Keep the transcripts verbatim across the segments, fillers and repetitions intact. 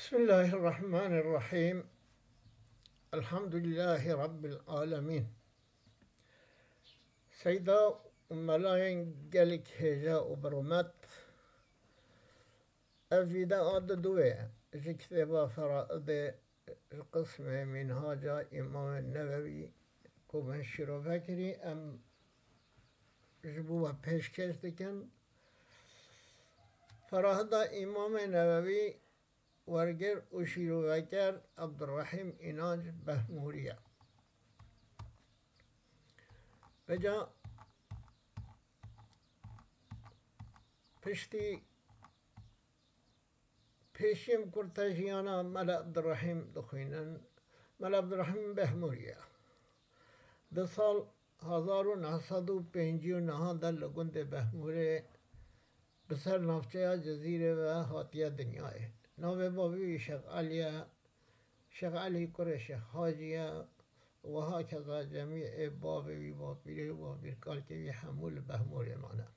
Bismillahirrahmanirrahim. Elhamdülillahi Rabbil alemin. Seyda û melayên gelek hêja û birûmet, ev vîdea di duwê ji kitêba Feraidê, ji qismê Mînhaca Îmamê Newewî ku min şîrove kirî, em ji bo we pêşkêş dikin. Feraida Îmamê Newewî, werger û şîroveker Ebdurrehîm Înanc Behmûrî ye. Vêca piştî pêşiyên kurte jiyana Mela Ebdurrehîm dixwînin. Mela Ebdurrehîm Behmûrî ye. Di sal hezar û neh sed û pêncî û nehan de li gundê Behmûrê bi ser navçeya Cizîrê ve hatiye dinyayê. Navê bavê wî Şêx Elî ye. Şêx Elî kurê Şêx Hacî ye. Wiha keza cemî ê bavê wî, bapîrê û bapîrkalkê wî hemû li Behmûrê mane.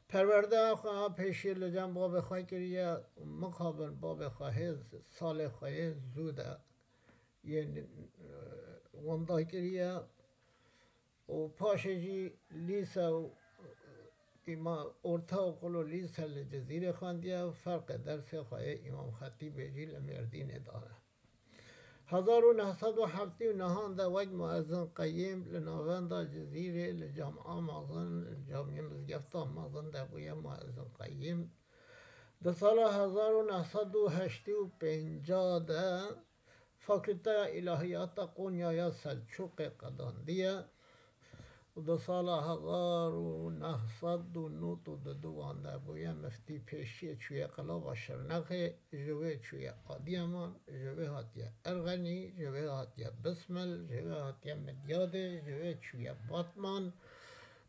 Perwerdeya xwe pêşî li cem babê xwe kiriye, mixabin babê xwe hê salê xwe yê zû de yên, e, wenda kiriye û paşê jî lîse û, e, îma-, ortaokul û lîse li Cizîrê xwendiye, ferqê dersê xwe yê Îmam Xetîbê jî li Mêrdînê dane. Hezar û neh sed û heftê û nehan de wek muezin qeyîm li navenda Cizîrê li Camia Mezin, li Camiyê Mizgefta Mezin de bûye muezin qeyîm. Di sala hezar û neh sed û heştê û pênc de Fakulteya Îlahiyata Qonyaya Selçûqê qedandiye û di sala hezar û neh sed û nod û du de bûye miftî pêşiyê çûye Qilaba Şirnexê, ji wê çûye Adiyaman, ji wê hatiye Erxenî, ji wê hatiye Bismil, ji wê hatiye Midyadê, ji wê çûye Batman,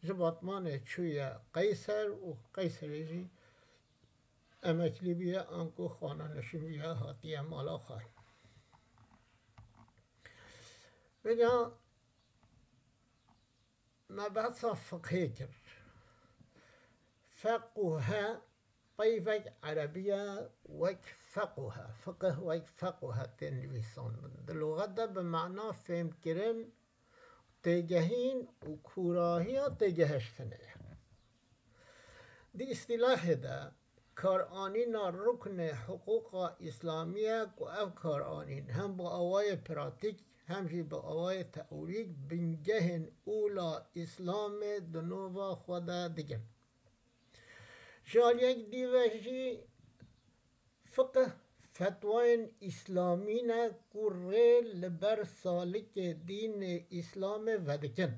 ji Batmanê çûye Qeyser û Qeyserê jî emeklî bûye, anku xananişîn bûye, hatiye mala xwe. Vêca me behsa fiqhê kir. Fequhe peyvek erebî ye, wek fequhe, fiqih wek fequhe tên nivîsandin. Di luxet de bi mana fêmkirin, têgehîn û kûrahiya têgehiştinê ye. Di îstîlahê de, karanîna ruknê hiqûqa îslamî ye ku ev karanîn hem bi awayê pratîk hem jî bi awayê teorîk bingehên ola îslamê di nava xwe de digin. Ji aliyek dî ve jî fiqih fetwayên îslamî ne ku rê li ber salikê dînê îslamê vedikin.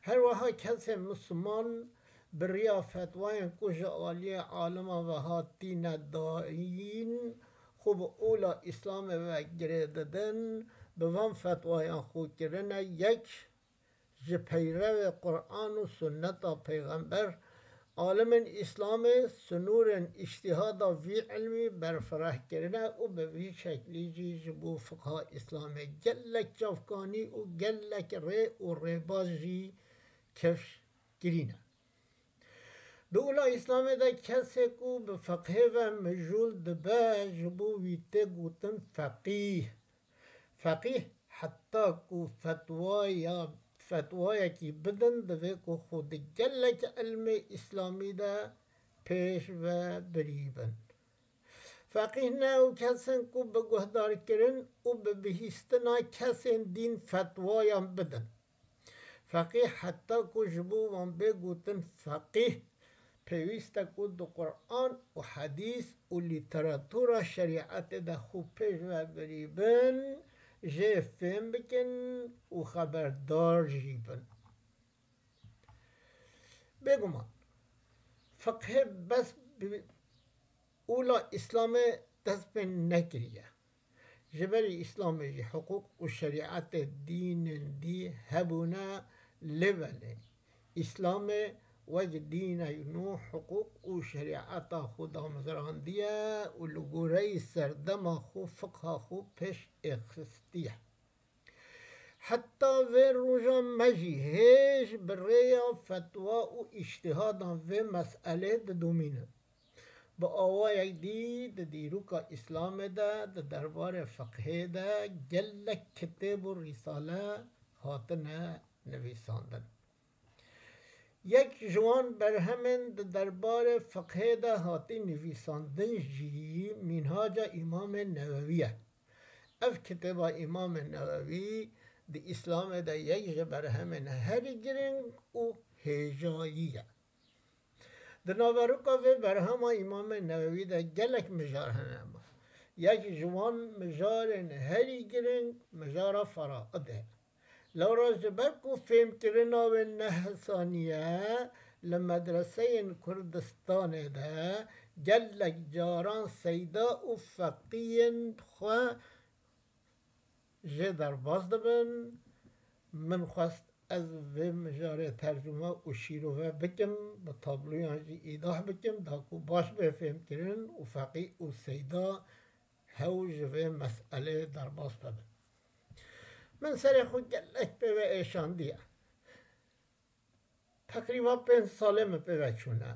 Her wiha kesên misliman bi riya fetwayên ku ji aliyê aliman ve hatine dayîn, xwe bi ola îslamê ve girê didin, bi van fetwayan xwe kirine yek, ji peyrevê Quran û Sunneta Peyxember, alimên Îslamê sinûrên îctîhada vî ilmî berfireh kirine û bi vî şeklî jî ji bo fiqha Îslamê gelek çavkanî û gelek rê û rêbaz jî kifş kirîne. Di ola Îslamê de kesê ku bi fiqhê ve mijûl dibe, ji bo wî tê gotin feqîh. Feqîh heta ku fetwaya, fetwayekî bidin, divê ku xwe di gelek ilmê îslamî de pêş ve birî bin. Feqîh ne ew kes in ku bi guhdarkirin û bi bihîstina kesên dîn fetwayan bidin. Feqîh heta ku ji bo wan bê gotin feqîh, pêwîst e ku di Quran û hedîs û lîteratura şerîetê de xwe pêş ve birî bin, jê fêm bikin û xeberdar jî bin. Bêguman, fiqhê bes bi ola Îslamê dest pê nekiriye. Ji berî Îslamê jî hiqûq û şerîetê dînên dî hebûne, lê belê Îslamê wek dînek nû hiqûq û şerîeta xwe damezrandiye û li goreyî serdema xwe fiqha xwe pêş ê xistiye. Heta vê roja me jî hêj bi rêya fetwa û îctihadan vê meselê didomînin. Bi awayek dî di dîroka Îslamê de di derbarê fiqhê de gelek kitêb û rîsale hatine nivîsandin. Yek ji wan berhemên di derbarê fiqhê de hatî nivîsandin jî Mînhaca Îmamê Newewî ye. Ev kitêba Îmamê Newewî di Îslamê de yek ji berhemên herî giring û hêjayî ye. Di naveroka vê berhema Îmamê Newewî de gelek mijar hene, ama yek ji wan mijarên herî giring mijara Feraid e. Lewra ji ber ku fêmkirina wê ne hesanî ye, li medreseyên Kurdistanê de gelek caran seyda û feqiyên xwe jê derbas dibin. Min xwest ez vê mijarê tercume û şîrove bikim, bi tabloyan jî îdah bikim, da ku baş bê fêmkirin û feqî û seyda hew ji vê meselê derbas bibin. Min serê xwe gelek pê ve êşandiye. Teqrîba pênc salê min pê ve çûne.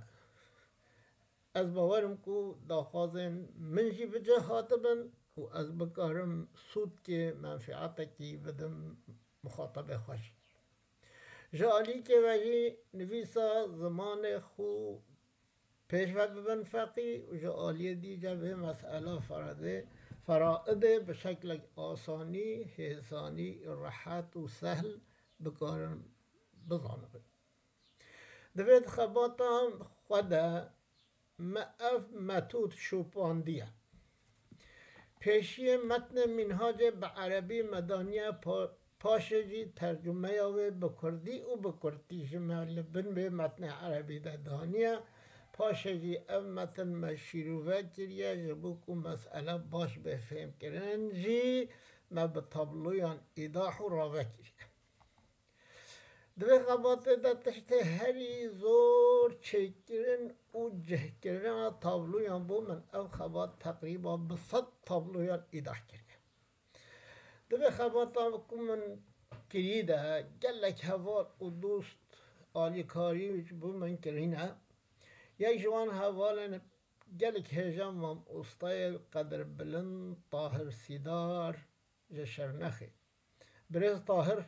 Ez bawer im ku daxwazên min jî bi cih hatibin û ez bikarim sûdkê, menfîetekî bidim mixatabê xwe jî. Ji alîkê ve jî nivîsa zimanê xwe pêş ve bibin feqî û ji aliyê dî de vê mesela feradê, feraidê bi şeklek asanî, hêsanî, rehet û sehl bikarin bizanibin. Di vê xebata xwe de me ev metod şopandiye. Pêşiyê metnê Mînhacê bi erebî me daniye, pa-, paşê jî tercumeya wê bi kurdî û bi kurdî ji me li bin vê metnê erebî de daniye. Paşê jî ev metin me şîrove kiriye, ji bo ku mesele baş bê fêmkirin jî me bi tabloyan îdah û rave kiriye. Di vê xebatê de tiştê herî zor çêkirin û cihkirina tabloyan bû. Min ev xebat teqrîba bi sed tabloyan îdah kiriye. Di vê xebata ku min kirî de gelek heval û dost alîkarî ji bo min kirîne. Yek ji wan hevalên gelek hêja mamostayê qedirbilind Tahir Sîdar ji Şirnexê. Birêz Tahir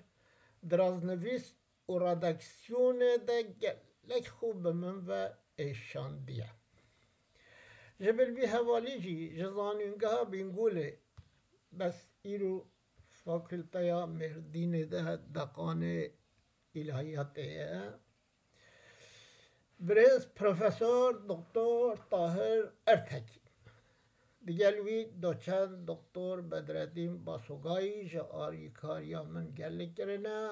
diraznivîs û redaksiyonê de gelek xwe bi min ve êşandiye. Ji bil vî hevalî jî ji Zanîngeha Bîngolê, bes îro Fakulteya Mêrdînê de deqanê îlahiyatê ye, birêz Profesor Doktor Tahir Ertekî. Digel wî doçent Doktor Bedreddîn Basogayî ji alîkariya min gelek kirine.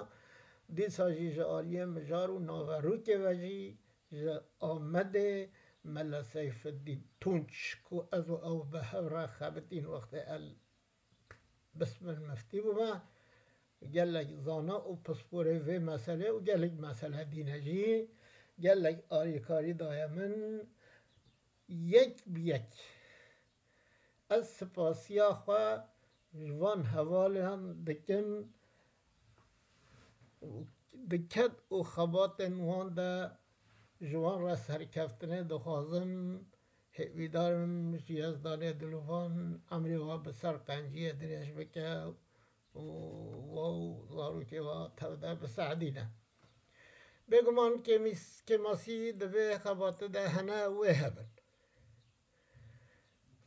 Dîsa jî ji aliyê mijar û naverokê ve jî ji Amedê Mele Seyfeddîn Tunç, ku ez û ew bi hev re xebitîn wextê el Bismil Miftî bûme, gelek zana û pisporê vê meselê û gelek mesele dîne jî gelek alîkarî daye min. Yek bi yek ez sipasiya xwe ji van hevalan dikim û di ked û xebatên wan de ji wan re serkeftinê dixwazim. Hêvîdar im ji Yezdanê Dilovan emrê wan bi ser qenciyê dirêj bike û wa û zarokê wa tev de bisehdîne. Bêguman kêmîs-, kêmasî di vê xebatê de hene wê hebin.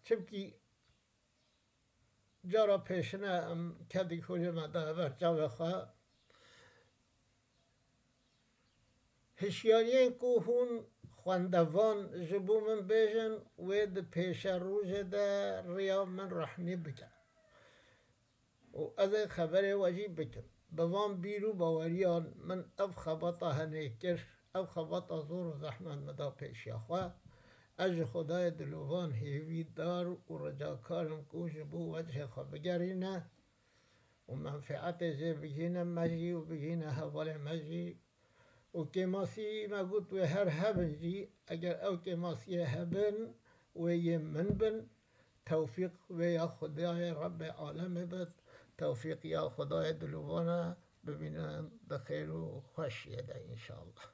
Çimkî cara pêşine em kedî holê me daye ber çavê xwe. Hişyariyên ku hûn xwendevan ji bo min bêjin, wê di pêşerojê de riya min rehnî bike û ez ê xeberê we jî bikim. Bi van bîr û baweriyan min ev xebata henê kir, ev xebata zor û zehmet min da pêşiya xwe. Ez ji Xwedayê dilovan hêvîdar û ricakar im ku ji bo wecihê xwe bigerîne û menfeetê jê bigihîne me jî û bigihîne hevalê me jî. Û kêmasî me got wê her hebin jî, eger ew kêmasiyê hebin, wê yê min bin, tewfîq wê ya Xwedayê Rebbê alemê bit, tewfîq ya Xwedayê dilovan e, bimînin di xêr û xweşiyê de înşallah.